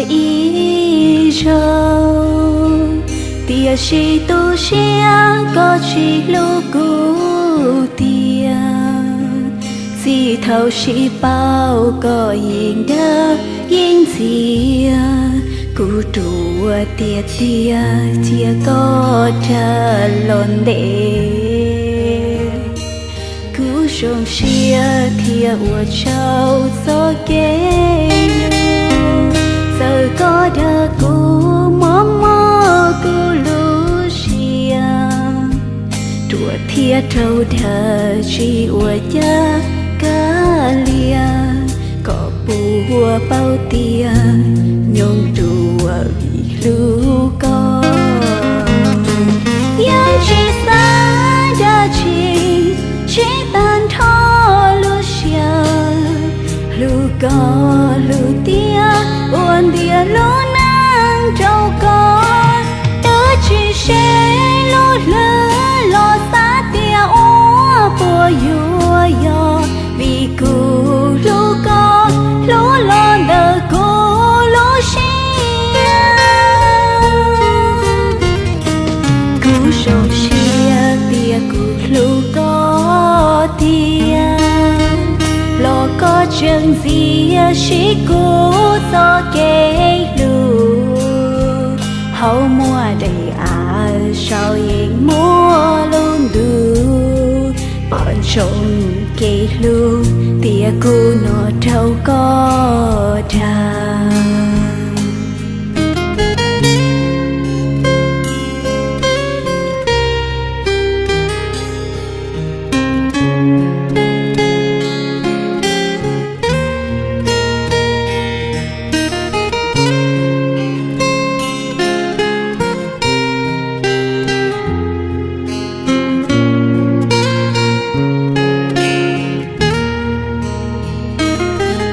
ib zaug, tiam sis tu siab koj tsis hlub kuv tiag. Txij thaum sib paub koj yeej dag yeej ntxias, kuv ruam tiag tiag cia koj dag los ntes. Kuv zoo siab thiab ua tsaug txoj kev hlub, txawm koj dag kuv mob mob kuv lub siab, ruam thiab raug dag tsis ua cas kav liam. Koj puas paub tias nyob ruam vim hlub koj, yeej tsis xav dab tsi, tsis tag nrho lub siab. Hlub koj hlub tiag ua ntiag lub neej rau koj, twb tsis seb lub hlwb los xav tias ua puas yuav yog vim kuv hlub koj, hlub los ntawm kuv lub siab. Kuv zoo siab tias kuv hlub koj tiag, los koj tseem ntxias sib kuv txoj kev hlub. Hauv muaj daim av, saum yeej muaj lub ntuj, pom ntsoov kev hlub tias kuv no raug koj dag.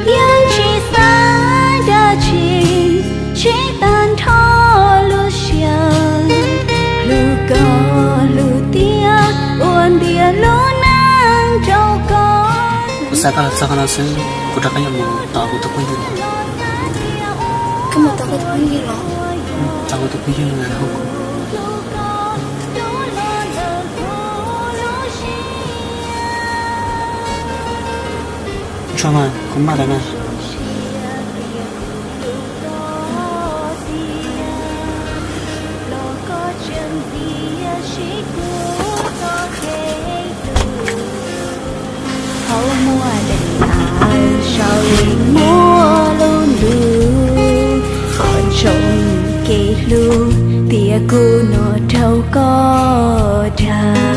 Yeej tsis xav dab tsi, tsis tag nrho lub siab. Hlub koj hlub tiag ua ntiag lub neej rau koj. Kuv xav koj los txog qhov no xwb, kuv rov qab yuav mus tos kuv tus phooj ywg. Koj mus tos koj tus phooj ywg los? Tos kuv tus phooj ywg hauv kuv. Tso mas, kuv maj tas na. Hauv muaj daim av, saum yeej muaj lub ntuj, pom ntsoov kev hlub tias kuv no raug koj dag.